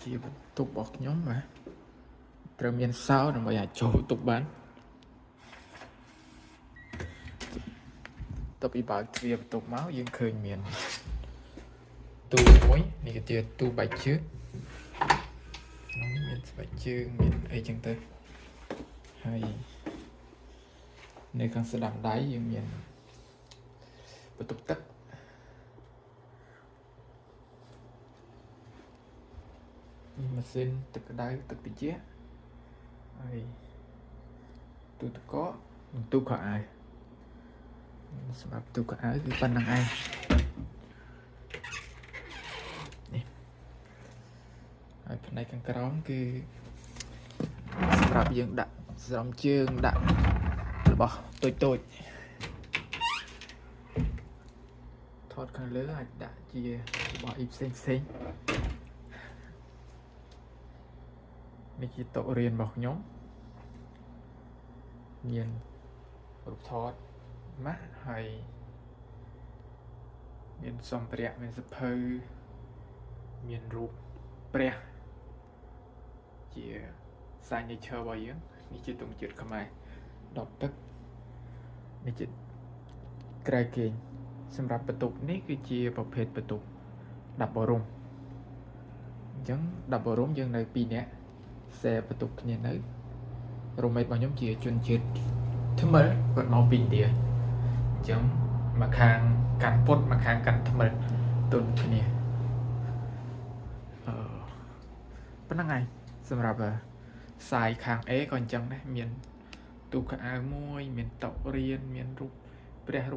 ជាបន្ទប់របស់ខ្ញុំបាទត្រូវមានសោដើម្បីអាចចូលបន្ទប់បានតទៅពីបើកទ្វារបន្ទប់មកយើងឃើញមានទូមួយនេះគឺជាទូបែកជើងក្នុងនេះមានស្បែកជើងមានអីចឹងទៅហើយនៅខាងស្ដាំដៃយើងមានបន្ទប់ទឹកនេះម៉ាស៊ីនទឹកក្តៅទឹកត្រជាក់ហើយទូទឹកកកនិងទូខោអាវសម្រាប់ទូខោអាវគឺប៉ុណ្្នឹងឯងនេះហើយផ្នែកខាងក្រោមគឺសម្រាប់យើងដាក់ស្រោមជើងដាក់របស់តូចតូចថតខាងលើអាចដាក់ជារបស់អីផ្សេងផ្សេងនេះជាតុរៀនរបស់ខ្ញុំមានរូបថតម៉ាស់ហើយមានសម្ភារៈមានសភៅមានរូបព្រះជា signature របស់យើងនេះជាទង់ជាតិខ្មែរដបទឹកនេះជាគ្រែគេងសម្រាប់បន្ទប់នេះគឺជាប្រភេទបន្ទប់ double room អញ្ចឹង double room យើងនៅ2នាក់ share បន្ទប់គ្នានៅ roommate របស់ខ្ញុំជាជនជាតិថ្មិលគាត់មកពីឥណ្ឌាអញ្ចឹងមកខាងកាន់ពុតមកខាងកាន់ថ្មិលទុនគ្នាអឺប៉ុណ្្នឹងហើយសម្រាប់សាយខាង A ក៏អញ្ចឹងដែរមានទូខោអាវមួយមានតុរៀនមានរូបព្រះរូប